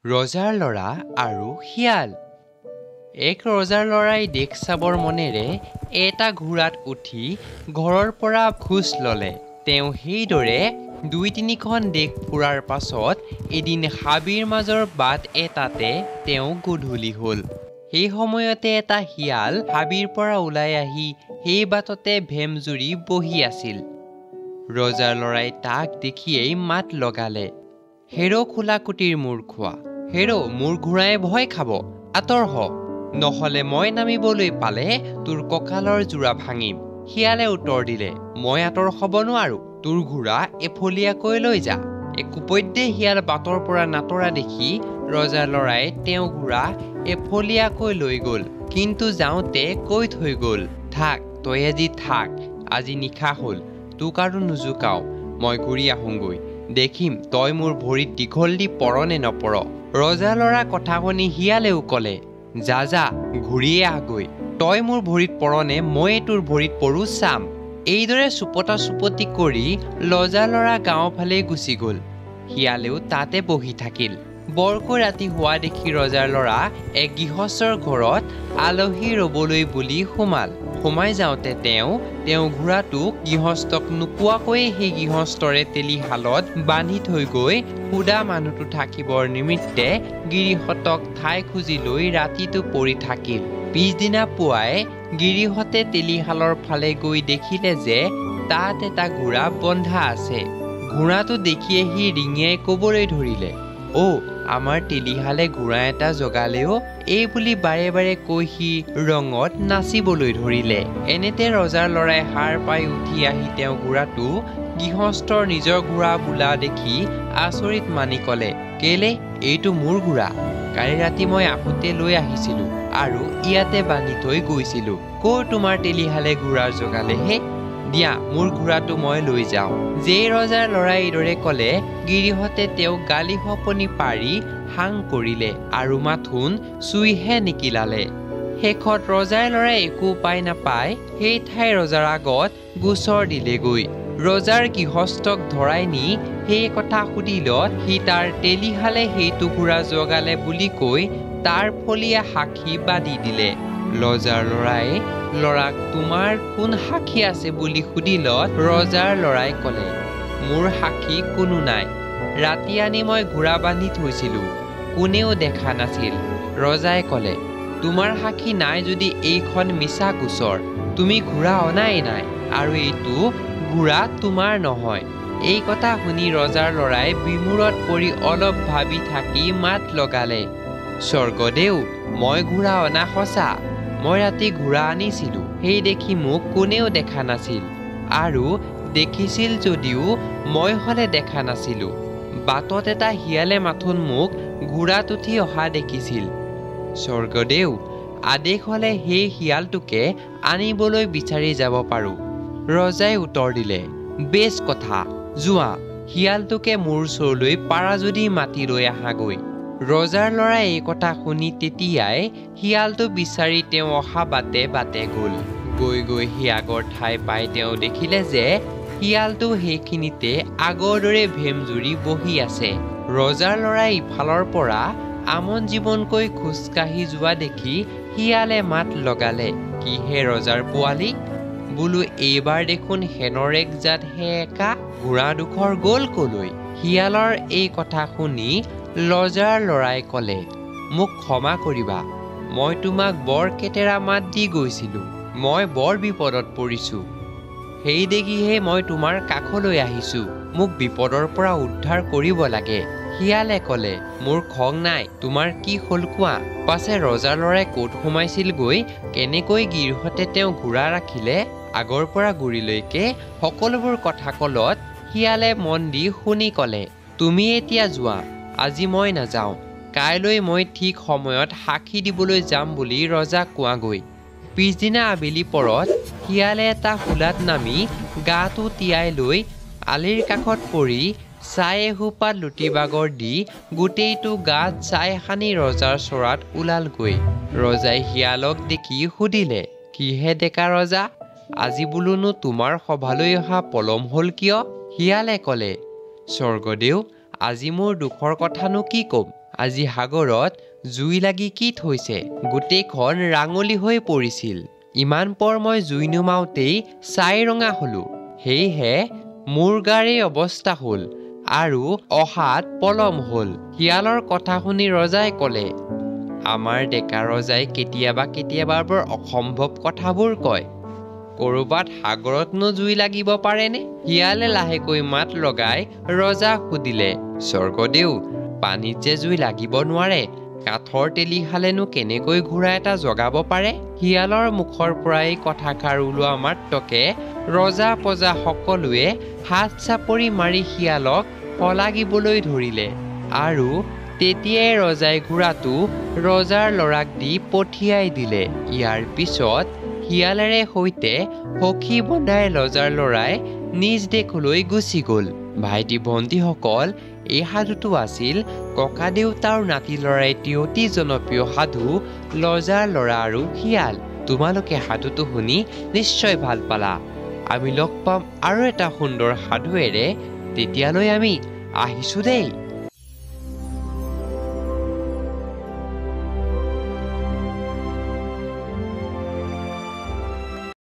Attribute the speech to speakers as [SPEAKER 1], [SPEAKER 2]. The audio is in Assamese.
[SPEAKER 1] ৰজাৰ ল'ৰা আৰু শিয়াল। এক ৰজাৰ ল'ৰাই দেশ চাবৰ মনেৰে এটা ঘোঁৰাত উঠি ঘৰৰ পৰা খোজ ল'লে। তেওঁ সেইদৰে দুই তিনিখন দেশ ফুৰাৰ পাছত এদিন হাবিৰ মাজৰ বাট এটাতে তেওঁ গধূলি হ'ল। সেই সময়তে এটা শিয়াল হাবিৰ পৰা ওলাই আহি সেই বাটতে ভেম জুৰি বহি আছিল। ৰজাৰ ল'ৰাই তাক দেখিয়েই মাত লগালে, হেৰ' খোলাকুটিৰ মূৰ খোৱা, হেৰ' মোৰ ঘোঁৰাই ভয় খাব, আঁতৰ হ, নহ'লে মই নামিবলৈ পালে তোৰ কঁকালৰ যোৰা ভাঙিম। শিয়ালে উত্তৰ দিলে, মই আঁতৰ হ'ব নোৱাৰোঁ, তোৰ ঘোঁৰা এফলীয়াকৈ লৈ যা। একোপধ্যে শিয়াল বাটৰ পৰা নাতৰা দেখি ৰজাৰ ল'ৰাই তেওঁ ঘোঁৰা এফলীয়াকৈ লৈ গ'ল। কিন্তু যাওঁতে কৈ থৈ গ'ল, থাক, তই আজি থাক, আজি নিশা হ'ল, তোক আৰু নোজোকাওঁ, মই ঘূৰি আহোঁগৈ, দেখিম তই মোৰ ভৰিত দীঘল দি পৰ নে নপৰ। ৰজা ল'ৰা কথা শুনি শিয়ালেও ক'লে, যা যা, ঘূৰিয়ে আহগৈ, তই মোৰ ভৰিত পৰনে ময়ে তোৰ ভৰিত পৰোঁ চাম। এইদৰে চুপতা চুপতি কৰি ৰজা ল'ৰা গাঁৱৰ ফালে গুচি গ'ল। শিয়ালেও তাতে বহি থাকিল। বৰকৈ ৰাতি হোৱা দেখি ৰজাৰ ল'ৰা এক গৃহস্থৰ ঘৰত আলহী ৰ'বলৈ বুলি সোমাল। সোমাই যাওঁতে তেওঁ ঘোঁৰাটোক গৃহস্থক নোকোৱাকৈয়ে সেই গৃহস্থৰে তেলিশালত বান্ধি থৈ গৈ সুদা মানুহটো থাকিবৰ নিমিত্তে গিৰিহঁতক ঠাই খুজি লৈ ৰাতিটো পৰি থাকিল। পিছদিনা পুৱাই গিৰিহঁতে তেলিশালৰ ফালে গৈ দেখিলে যে তাত এটা ঘোঁৰা বন্ধা আছে। ঘোঁৰাটো দেখিয়ে সি ৰিঙিয়াই ক'বলৈ ধৰিলে, অ' আমাৰ তেলিশালে ঘোঁৰা এটা জগালেও। এই বুলি বাৰে বাৰে কৈ সি ৰঙত নাচিবলৈ ধৰিলে। এনেতে ৰজাৰ ল'ৰাই সাৰ পাই উঠি আহি তেওঁ ঘোঁৰাটো গৃহস্থৰ নিজৰ ঘোঁৰা বোলা দেখি আচৰিত মানি ক'লে, কেলে এইটো মোৰ ঘোঁৰা, কালি ৰাতি মই আহোঁতে লৈ আহিছিলোঁ আৰু ইয়াতে বান্ধি থৈ গৈছিলোঁ। ক'ৰ তোমাৰ তেলিশালে ঘোঁৰা জগালেহে? দিয়া, মোৰ ঘোঁৰাটো মই লৈ যাওঁ। যেই ৰজাৰ ল'ৰাই এইদৰে ক'লে, গিৰিহঁতে তেওঁক গালি শপনি পাৰি হাং কৰিলে আৰু মাথোন চুইহে নিকিলালে। শেষত ৰজাৰ ল'ৰাই একো উপায় নাপাই সেই ঠাইৰ ৰজাৰ আগত গোচৰ দিলেগৈ। ৰজাৰ গৃহস্থক ধৰাই নি সেই কথা সুধিলত সি তাৰ তেলিশালে সেইটো ঘোঁৰা জগালে বুলি কৈ তাৰ ফলীয়া সাক্ষী বাদি দিলে। ৰজাৰ ল'ৰাই ল'ৰাক তোমাৰ কোন সাক্ষী আছে বুলি সুধিলত ৰজাৰ ল'ৰাই ক'লে, মোৰ সাক্ষী কোনো নাই, ৰাতি আনি মই ঘোঁৰা বান্ধি থৈছিলোঁ, কোনেও দেখা নাছিল। ৰজাই ক'লে, তোমাৰ সাক্ষী নাই যদি এইখন মিছা গোচৰ, তুমি ঘোঁৰা অনাই নাই আৰু এইটো ঘোঁৰা তোমাৰ নহয়। এই কথা শুনি ৰজাৰ ল'ৰাই বিমূৰত পৰি অলপ ভাবি থাকি মাত লগালে, স্বৰ্গদেউ, মই ঘোঁৰা অনা সঁচা, মই ৰাতি ঘোঁৰা আনিছিলোঁ, সেই দেখি মোক কোনেও দেখা নাছিল, আৰু দেখিছিল যদিও মই হ'লে দেখা নাছিলোঁ। বাটত এটা শিয়ালে মাথোন মোক ঘোঁৰাত উঠি অহা দেখিছিল। স্বৰ্গদেউ, আদেশ হ'লে সেই শিয়ালটোকে আনিবলৈ বিচাৰি যাব পাৰোঁ। ৰজাই উত্তৰ দিলে, বেছ কথা, যোৱা, শিয়ালটোকে মোৰ ওচৰলৈ পাৰা যদি মাতি লৈ আহাগৈ। ৰজাৰ ল'ৰাই এই কথা শুনি তেতিয়াই শিয়ালটো বিচাৰি তেওঁ অহা বাটে বাটে গ'ল। গৈ গৈ সি আগৰ ঠাই পাই তেওঁ দেখিলে যে শিয়ালটো সেইখিনিতে আগৰ দৰে ভেম জুৰি বহি আছে। ৰজাৰ ল'ৰাই ইফালৰ পৰা আমন জীৱনকৈ খোজকাঢ়ি যোৱা দেখি শিয়ালে মাত লগালে, কিহে ৰজাৰ পোৱালি, বোলো এইবাৰ দেখোন শেনৰ এক জাতহে একা, ঘোঁৰা ডোখৰ গ'ল কলৈ? শিয়ালৰ এই কথা শুনি ৰজাৰ ল'ৰাই ক'লে, মোক ক্ষমা কৰিবা, মই তোমাক বৰ কেটেৰা মাত দি গৈছিলোঁ, মই বৰ বিপদত পৰিছোঁ, সেই দেখিহে মই তোমাৰ কাষলৈ আহিছোঁ, মোক বিপদৰ পৰা উদ্ধাৰ কৰিব লাগে। শিয়ালে ক'লে, মোৰ খং নাই, তোমাৰ কি হ'ল কোৱা। পাছে ৰজাৰ ল'ৰাই ক'ত সোমাইছিলগৈ, কেনেকৈ গিৰিহঁতে তেওঁ ঘোঁৰা ৰাখিলে, আগৰ পৰা গুৰিলৈকে সকলোবোৰ কথা ক'লত শিয়ালে মন দি শুনি ক'লে, তুমি এতিয়া যোৱা, আজি মই নাযাওঁ, কাইলৈ মই ঠিক সময়ত সাক্ষী দিবলৈ যাম বুলি ৰজাক কোৱাগৈ। পিছদিনা আবেলি পৰত শিয়ালে এটা হোলাত নামি গাটো তিয়াই লৈ আলিৰ কাষত পৰি ছাই এসোপাত লুটি বাগৰ দি গোটেইটো গাত ছাই সানি ৰজাৰ চৰাত ওলালগৈ। ৰজাই শিয়ালক দেখি সুধিলে, কিহে ডেকা ৰজা, আজি বোলোনো তোমাৰ সভালৈ অহা পলম হ'ল কিয়? শিয়ালে ক'লে, স্বৰ্গদেউ, আজি মোৰ দুখৰ কথানো কি ক'ম, আজি সাগৰত জুই লাগি কি থৈছে, গোটেইখন ৰাঙলী হৈ পৰিছিল। ইমান পৰ মই জুই নুমাওঁতেই ছাই ৰঙা হলোঁ, সেয়েহে মোৰ গাৰ এই অৱস্থা হ'ল আৰু অহাত পলম হ'ল। শিয়ালৰ কথা শুনি ৰজাই ক'লে, আমাৰ ডেকা ৰজাই কেতিয়াবা কেতিয়াবা বৰ অসম্ভৱ কথাবোৰ কয়। ক'ৰবাত সাগৰতনো জুই লাগিব পাৰেনে? শিয়ালে লাহেকৈ মাত লগাই ৰজাক সুধিলে, স্বৰ্গদেউ, পানীত যে জুই লাগিব নোৱাৰে, কাঠৰ তেলিশালেনো কেনেকৈ ঘোঁৰা এটা জগাব পাৰে? শিয়ালৰ মুখৰ পৰা এই কথাষাৰ ওলোৱা মাত্ৰকে ৰজা প্ৰজা সকলোৱে হাত চাপৰি মাৰি শিয়ালক শলাগিবলৈ ধৰিলে আৰু তেতিয়াই ৰজাই ঘোঁৰাটো ৰজাৰ ল'ৰাক দি পঠিয়াই দিলে। ইয়াৰ পিছত শিয়ালেৰে সৈতে সখী বন্ধাই ৰজাৰ ল'ৰাই নিজ দেশলৈ গুচি গ'ল। ভাইটি ভণ্টিসকল, এই সাধুটো আছিল ককাদেউতাৰ নাতি ল'ৰা এটি অতি জনপ্ৰিয় সাধু, ৰজাৰ ল'ৰা আৰু শিয়াল। তোমালোকে সাধুটো শুনি নিশ্চয় ভাল পালা। আমি লগ পাম আৰু এটা সুন্দৰ সাধুৱেৰে, তেতিয়ালৈ আমি আহিছোঁ দেই।